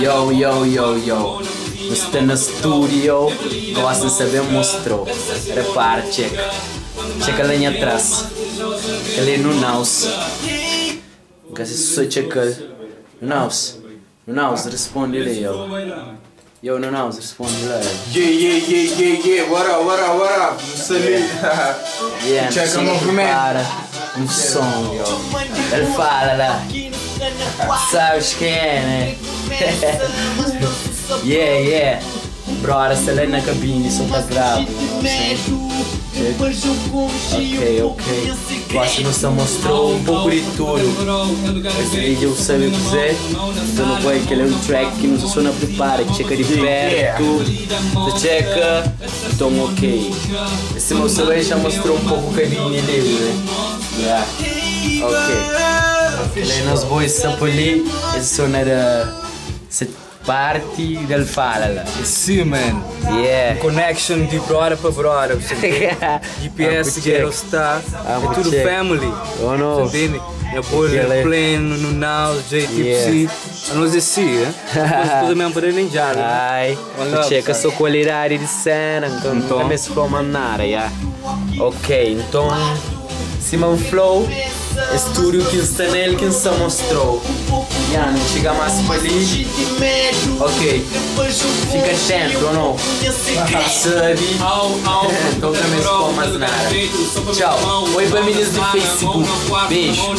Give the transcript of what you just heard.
Yo, yo, yo, yo. Nu sta na studio, gosi N sa ben mostrou. Repara, txeka. Txeka la nha tras. Kel é Nunaus. N ka se si so txeka-l. Nunaus, Nunaus, responde li, yo. Yo, Nunaus, responde la. Yeah, yeah, yeah, yeah, yeah. What up, what up, what up? Nu sta li. Yeah, Txeka nu movimento. prepara um som, yo. El fala lá. Sabes quem é, né? Yeah, yeah. Brother, sta lá na cabine, só tá brabo. Ok, ok. Gosto não só mostrou um pouco de tudo. Esse vídeo sabe dizer. Então não vai que ele é um track que não só na prepara, checa de perto. Você checa. Então ok. Esse moço aí já mostrou um pouco o cabine dele, né? Yeah. Ok. Ele é nos boys sapoli, esse som era se parte del fala lá. Sim, man. Yeah. Connection de brother para brother. Você entende? GPS, Ah, Ghetto Star, Ah, é tudo check. family. Oh, no. Você entende? Minha bolha Aquele- é pleno, no Now, JTC. A nós é assim, né? Coisa mesmo para nem já. né? Ai, One love, checa sabe? sua qualidade de cena, então Então. não me se nada, yeah. Ok, então Simão Flow, estúdio que está nele que se mostrou. Yeah, não chega mais para ali. Ok, fica atento ou não? Sabe? Então também se for mais nada. Tchau. Oi para meninos do Facebook. Beijo.